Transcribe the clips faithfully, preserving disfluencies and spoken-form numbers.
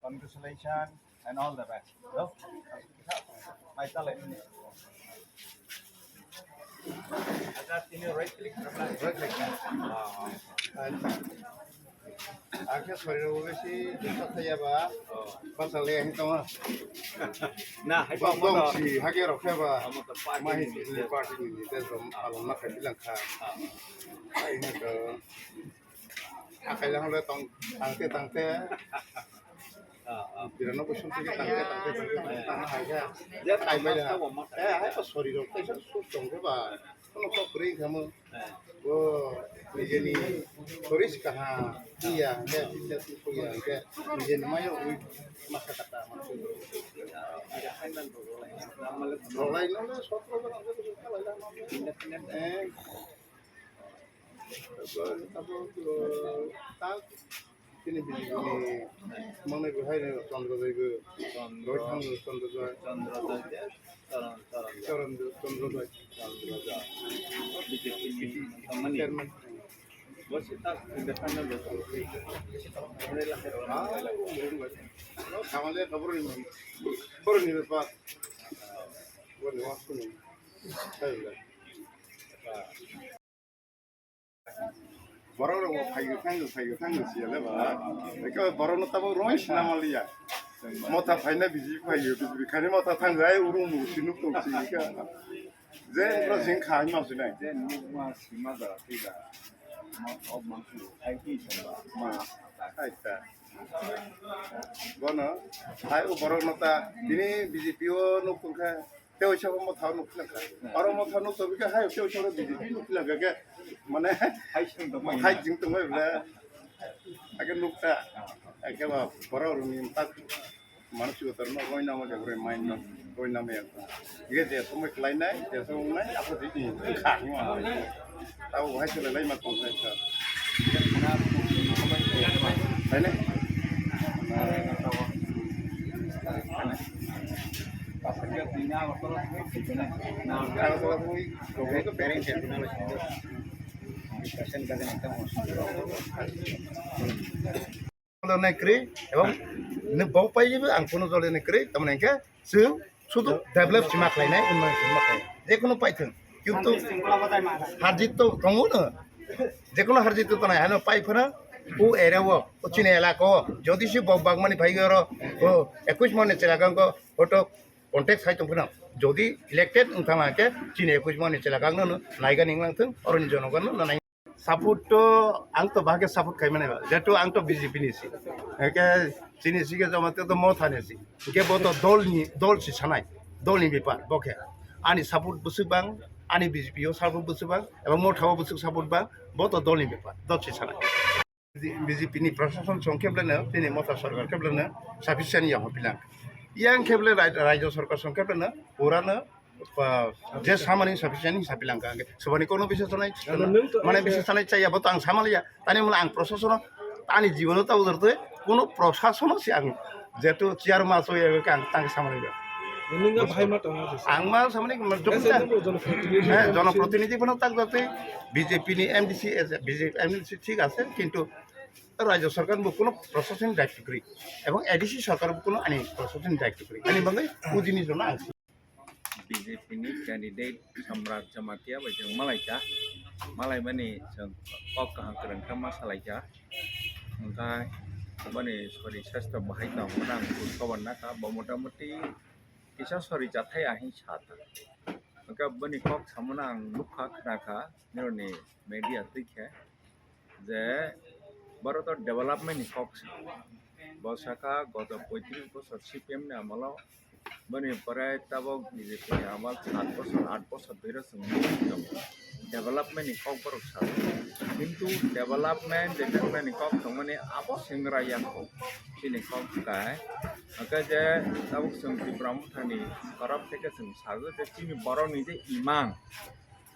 Congratulations and all the best. Hello? Mai tale. Acha, tini right click, right click. Ah. Ang khe sorry rw besi disturb thaya ba. Oh. Basa le ang tong. Na, hai bong bong si hage rok khe ba. Amo to party ni, party ni, te rom alom na khai bilang kha. Ah. Ai na to. Akai lang le tong, tangte, tangte. Ah, ah. Birano kusum tangte, tangte, tangte, tangte, tangte, hai kha. Je tai mai da. Eh, hai to sorry rok, tai sa sus tong khe ba. Kono kok kwrwi wngkha mo. Bo nijeni soris kaha iya, hwnkhe fitness ni kok iya, hwnkhe nijeni mayo ui masa kata mansu. Rwlai no le sotro jon hwnkhe bwswk khalai la ma. Eh. Abo, abo, tak. Chini bini bini mangnai bo hai no Chandra Dai bo. Chandra. Rohit Thanger Chandra Dai. Chandra Dai je, Charan, Charan Dai. Charan Dai, Chandra Dai. Chandra Dai. B J P ni tongmani. Chairman. Bo si tak independent bo. Ah, thamale kabur ni, kabur ni bepar. Bo ni waktu ni. Hai. Borok rok bo phaigo thango, phaigo thango siya le ba. Eke borok no tabuk roi sina maliya. Motha phaina B J P phaigo, B J P khani motha thango ai urung mung sinuk tong si ka. Je bro sing khai ma sinai. Je nuk ma sima da ti da. Ma ob ma su ai ti sa ba. Ma ai ta. Bono hai u borok no ta tini B J P o nuk tong kha. Tei waisa bo motha nuk philak kha. Aro motha nuk tobika hai tei waisa B J P nuk philak kha ke. Mane hai sing tongmai. Hai sing tongmai bole. Ake nuk ta. Ake ba borok rok ni tak mansi gotor no roi nama ke roi main no roi nama ya. Ige je somoi klai nai, je somoi nai, apo di ni kha ni ma. Tabo hai se lai ma tong sai sa. Hai ne? Parents ya, jole nai kwrwi, ebong nwng bo pai ang kuno jole nai kwrwi, tamoni hwnkhe chwng sudu develop sima khlainai, unnoyon sima khlainai, jekunu paithwng, kintu harjit to tongo no, jekunu harjit to tonai, hano pai phano o area o, o chini elaka o, jodi se bo bagmani phai oro, o ekush mani chela gangko photo contact khai tong phano, jodi elected wng thang khe chini ekush mani chela gangno naigani wng lang thung, oroni jonogon no nai. Support to ang to bahai khe support khai mani ba, jehetu ang to B J P ni si. Hwnkhe chini si khe joma te to Motha ni si. Hwnkhe bo to dol ni, dol si sanai, dol ni bepar bo khe. Ani support bwswk bang, ani B J P o support bwswk bang, ebong Motha o bwswk support bang, bo to dol ni bepar, dol si sanai. B J P ni prashason song khe belai no, chini Motha sarkar khe belai no sufficient ya hopilang. Yang khe belai rai-, rajya sarkar song khe belai no pura no pa, je samani sufficient hinwi sapilang kha. Hwnkhe subani kono biswas sanai, mane biswas sanai chaya, bo to ang samaliya. Tani mula ang prosasono, ani jibono ta udur twi, kono prosasono se ang jehetu chair ma so ya, ang tang samaliya. Nungga bahai ma tongo. Ang ma samani, eh, jonoprotinidhi phano tak jatwi, B J P ni M D C, B J P M D C thik ase, kintu rajya sarkar bo kono prosasonik daitto kwrwi, ebong A D C sarkar bo kono ani prosasonik daitto kwrwi. Ani bagwi o jinis jono ang B J P ni candidate Samrat Jamatia bai chwng malaikha, malaimani chwng kok kaham kwrwng khe ma salaikha, hwnkhe boni sori sastro bahai tong hwnna ang khobor nakha, bo motamuti kisa sori chathai ahing sa ta, hwnkhe boni kok samano ang nukha, khnakha, nironi media twi khe. Je boro to development ni kok sa. Bo saka goto poitris bosor C P M ni amolo, boni pore tabok B J P ni amal sat bosor, aat bosor dhori chwng nugwi tongo. Development ni kok borok sa. Kintu development, development ni kok tongmani abo senggra yakho. Chini kok kai. Hwnkhe je tabok chwng Tipra Motha ni torop theke chwng sago je chini borok ni je imang,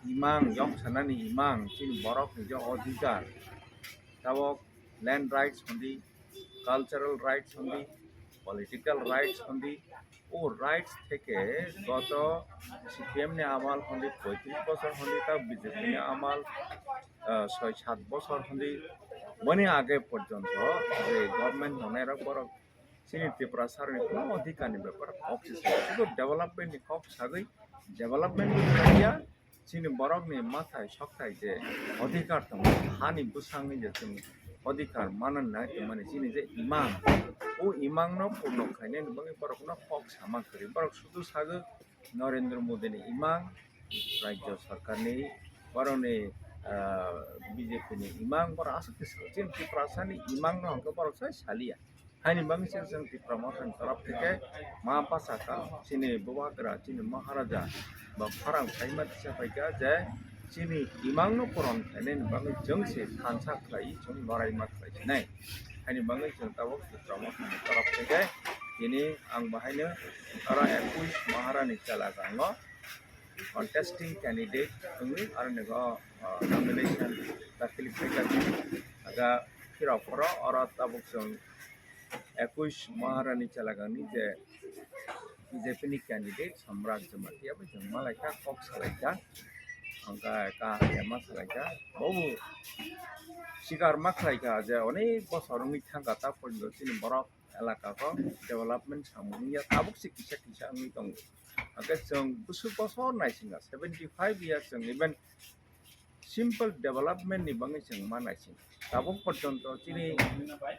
imang, yok sanani imang, chini borok ni je odhikar, tabok land rights hondi, cultural rights hondi, political rights hondi, o rights theke goto C P M ni amal hondi, poitris bosor hondi, ta B J P ni amal, ah, soi sat bosor hondi, boni age porjonto je government tongnai rok borok Chini Tiprasarni kuno odhikarni bepar kok se sago. Sudu developmentni kok sagwi, development ni khlaiya, chini borokni mathai sokthai je odhikar tongo, hani bwsangni je chwng odhikar manna nai tongmani chini je imang, o imangno purno khlainani bagwi borokno kok sama kwrwi. Borok sudu sago Narendra Modini imang, Rajya Sarkarni, borokni, ah, B J P ni imang, borok aswk khe sago. Chini Tiprasani imangno hwnkhe borok sai saliya. Haini bagwi se chwng Tipra Mothani torop theke ma bwsakha, chini Bubagra, chini Maharaja ba khorang saima tisa phaikha je chini imangno puron khlainani bagwi chwng se thansa khlai, chwng loraima khlai sinai. Haini bagwi chwng tabuk Tipra Mothani torop theke tini ang bahaino oro ekush Maharani chela kango. Contesting candidate wngwi aro nego, ah, nomination dakhil khaijak. Aga phirok phoro oro tabuk chwng ekush Maharani chelagangni je B J P ni candidate Samrat Jamatia bai chwng malaikha, kok salaikha, hwnkhe kaham ma salaikha. Bobo sikar ma khlaikha je onek bosor wngwi thangkha, ta porjonto chini borok elaka o development samung wngya, tabuk se kisa kisa wngwi tongo. Hwnkhe chwng bwswk bosor naisingya, seventy five years chwng even simple development ni bagwi chwng ma naising. Tabuk porjonto chini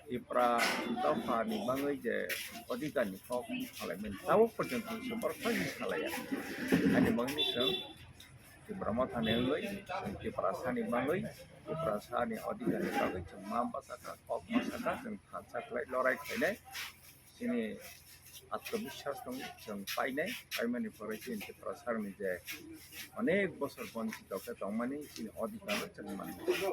Tipra dopha ni bagwi je odhikar ni kok salaimani, tabuk porjonto se borok phai salaiya. Ani bagwi chwng Tipra Mothani wngwi, Tiprasani bagwi, Tiprasani odhikarni bagwi chwng ma bwsakha, kok ma sakha, chwng thansa khlai lorai khlainai. Chini atmabiswas tong chwng painai, paimani pore chini Tiprasarni je onek bosor bonchito khe tongmani chini odhikar chwng mannai.